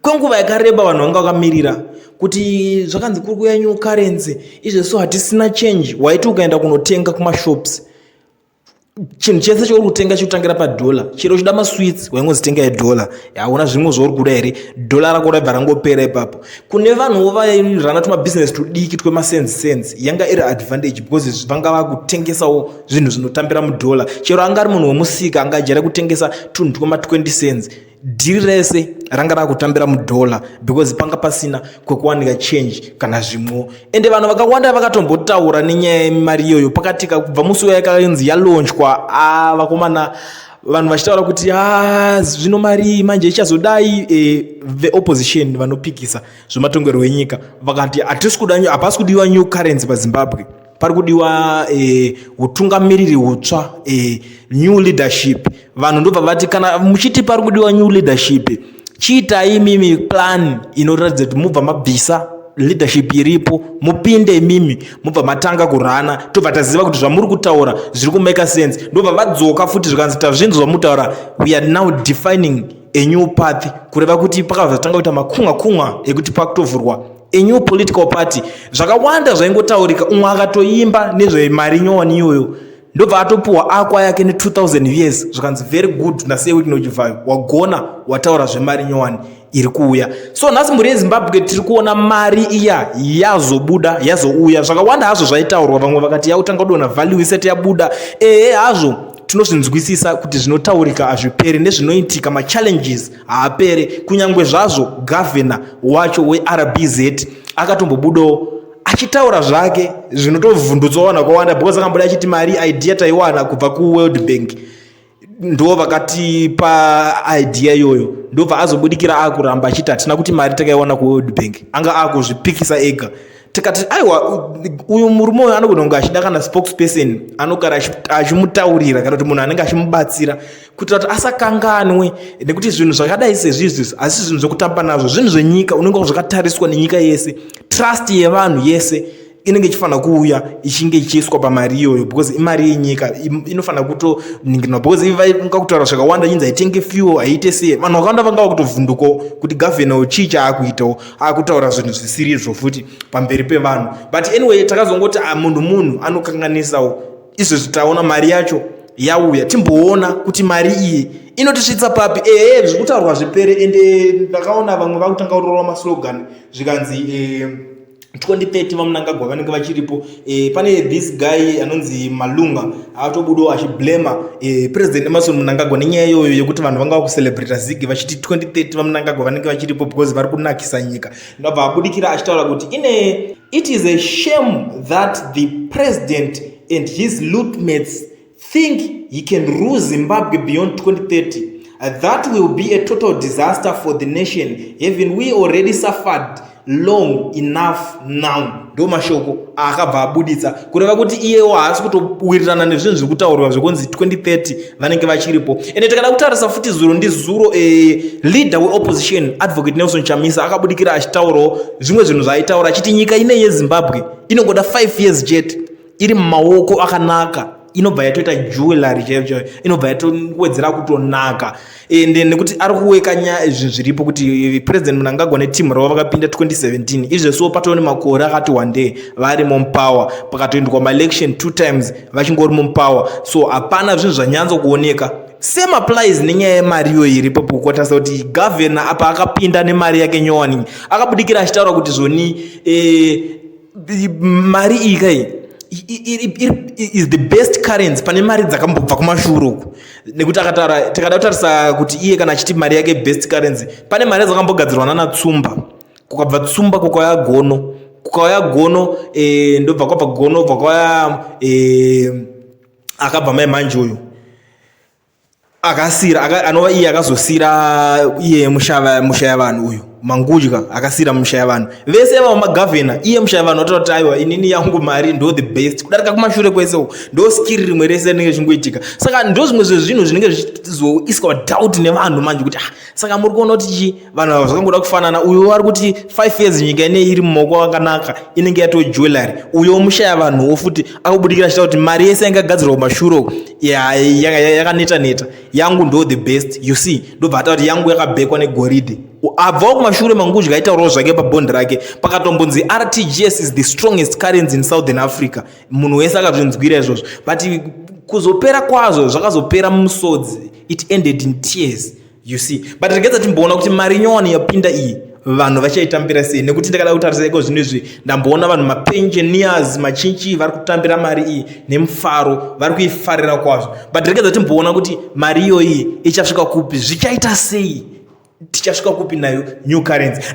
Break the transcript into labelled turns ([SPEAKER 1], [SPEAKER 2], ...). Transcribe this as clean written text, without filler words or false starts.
[SPEAKER 1] Kwenguva yakareba vanhu vanga vakamirira kuti zvakanzi kuri kuuya new currency, izvezvo hatisina change. Waiti ukaenda kunotenga kumashops, chinhu chese chauri kutenga chikutangira padhola. Chero uchida masweets, waingozitenga edhola. Hauna zvimwe zvauri kuda here? Dhola rako raibva rangopera ipapo. Kune vanhuwo vairana tumabhizinesi tudiki twemasense sense, yanga iri advantage because vanga vakutengesawo zvinhu zvinotambira mudhola. Chero anga ari munhu wemusika anga ajaira kutengesa tunhu twema20 cents, dhiri rese ranga rakutambira mudhola because panga pasina kwekuwanika change kana zvimwewo. Ende vanhu vakawanda vakatombotaura nenyaya yemari iyoyo pakatika kubva musi wayakanzi yalaunchwa. Vakomana, vanhu vachitaura kuti a zvino mari manje ichazodai. Veopposition vanopikisa zvematongerwo enyika vakati hatisi kuda, hapasi kudiwa new currency paZimbabwe, pari kudiwa utungamiriri hutsva, new leadership. Vanhu ndobva vati, kana muchiti pari kudiwa new leadership, chiitai imimi plan inoratidza kuti mubva mabvisa leadership iripo, mupinde imimi, mubva matanga kurana, tobva taziva kuti zvamuri kutaura zviri kumake sense. Ndobva vadzoka futi, zvikanzi tazvinzi zvamutaura, we are now defining a new path. Kureva kuti pakabva tanga kuita makunga kunga ekuti pakutovhurwa a new political party. Zvakawanda zvaingotaurika. Umwe akatoimba nezvemari nyowani iyoyo, ndobva atopuhwa akwa yake ne2000 years, zvikanzi very good naSir Wicknell Chivayo, wagona wataura zvemari nyowani iri kuuya. So nhasi, mhuri yeZimbabwe, tiri kuona mari iya yazobuda, yazouya. Zvakawanda hazvo zvaitaurwa, vamwe vakati yautanga kudonha value isati yabuda. Ehe hazvo, tinozvinzwisisa kuti zvinotaurika hazviperi, nezvinoitika machallenges haapere, kunyange zvazvo gavhena wacho weRBZ akatombobudawo achitaura zvake zvinotovhundutsawo vanhu vakawanda, because akamboda achiti mari idea taiwana kubva kuWorld Bank, ndo vakatipa idea iyoyo. Ndobva azobudikira akuramba achiti hatina kuti mari takaiwana kuWorld Bank. Anga akuzvipikisa ega. Tikati aiwa, uyu murume uyu anogona kunge achida kana spokesperson anogara achimutaurira, kana kuti munhu anenge achimubatsira kuitira kuti asakanganwe, nekuti zvinhu zvakadai sezvizvi asi zvinhu zvekutamba nazvo, zvinhu zvenyika, unenge zvakatariswa nenyika yese. Trust yevanhu yese inenge ichifanira kuuya ichinge ichiiswa pamari iyoyo because imari yenyika, inofanira kutoningirwa, because inga kutaura zvakawanda inzi haitenge fuel, haiite sei. Vanhu vakawanda vanga vakutovhundukawo kuti gavhena chii chaakuitawo, akutaura zvinhu zvisiri izvo futi pamberi pevanhu. But anyway, takazongoti ah, munhu anokanganisawo. Izvezvi taona mari yacho yauya, timboona kuti mari iyi inotisvitsa papi. Ehe, zviri kutaurwa zvipere. Ende ndakaona vamwe vakutanga kurova maslogan, zvikanzi 2030 vaMnangagwa vanenge vachiripo. Pane this guy anonzi Malunga atobudawo achiblema President Emmerson Mnangagwa nenyaya iyoyo yekuti vanhu vanga vakucelebrata ZiG vachiti 2030 vaMnangagwa vanenge vachiripo because vari kunakisa nyika. Ndobva abudikira achitaura kuti ine it is a shame that the president and his lootmates think he can rule Zimbabwe beyond 2030. That will be a total disaster for the nation, having we already suffered long enough now. Ndo mashoko aakabva abuditsa, kureva kuti iyewo haasi kutowirirana nezvinhu zviri kutaurwa zvekunzi 2030 vanenge vachiripo. Ende tikada kutarisa futi, zuro ndizuro leader weopposition Advocate Nelson Chamisa akabudikira achitaurawo zvimwe zvinhu zvaaitaura, achiti nyika inei yeZimbabwe inongoda 5 years chete iri mumaoko akanaka, inobva yatoita jewelry chaiyo chaiyo, inobva yatowedzera kutonaka. Ende nekuti ari kuweka nyaya zvinhu zviripo kuti President Mnangagwa netimu ravo vakapinda 2017, izvesiwo patoo nemakore akati wandei varimo mupower, pakatoendwa maelection two times vachingori mupower, so hapana zvinhu zvanyatso kuoneka. Same applies nenyaya yemari iyoyo iripo, kukotarisa kuti gavhena apa akapinda nemari yake nyowani, akabudikira achitaura kuti zvoni mari iyi kai is the best currency pane mari dzakambobva kumashure uku, nekuti akataura, tikada kutarisa kuti iye kana achiti mari yake best currency, pane mari dzakambogadzirwa nana Tsumba, kukabva Tsumba kukauya Gono, kukauya Gono ndobva kwabva Gono, bva kwauya akabva mai manje uyu akasira, anova iye akazosira iye Mushaya vanhu uyu Mangudya, akasira Mushaya vanhu vese ivavo magavhena. Iye Mushaya vanhu vataura kuti aiwa, inini yangu mari ndo the best kudarika kumashure kwese uku, ndo skiri rimwe rese rinenge richingoitika. Saka ndo zvimwe zvezvinhu zvinenge zvichizoiswa doubt nevanhu manje kuti ah, saka muri kuona kuti chi vanhu ava zvakangoda kufanana. Uyo vari kuti 5 years nyika inei iri mumaoko akanaka, inenge yato jewelry. Uyo Mushaya vanhuwo futi akubudikira achita kuti mari yese yanga gadzirwa kumashure uku yakaneta neta, yangu ndo the best, you see. Ndobva ataura kuti yangu yakabhekwa negoridhe. Abvawo kumashure, Mangudya aitaurawo zvake pabhondi rake, pakatombonzi RTGS is the strongest currency in Southern Africa. Munhu wese akazvinzwira izvozvo, but kuzopera kwazvo zvakazopera musodzi. It ended in tears, you see. But regedza timboona kuti mari nyowani yapinda iyi, vanhu vachaitambira sei, nekuti ndakada kutarisa iko zvino izvi, ndamboona vanhu, mapensioners machinchi, vari kutambira mari iyi nemufaro, vari kuifarira kwazvo. But regedza timboona kuti mari iyoyi ichasvika kupi, zvichaita sei, tichasvika kupi nayo new currency.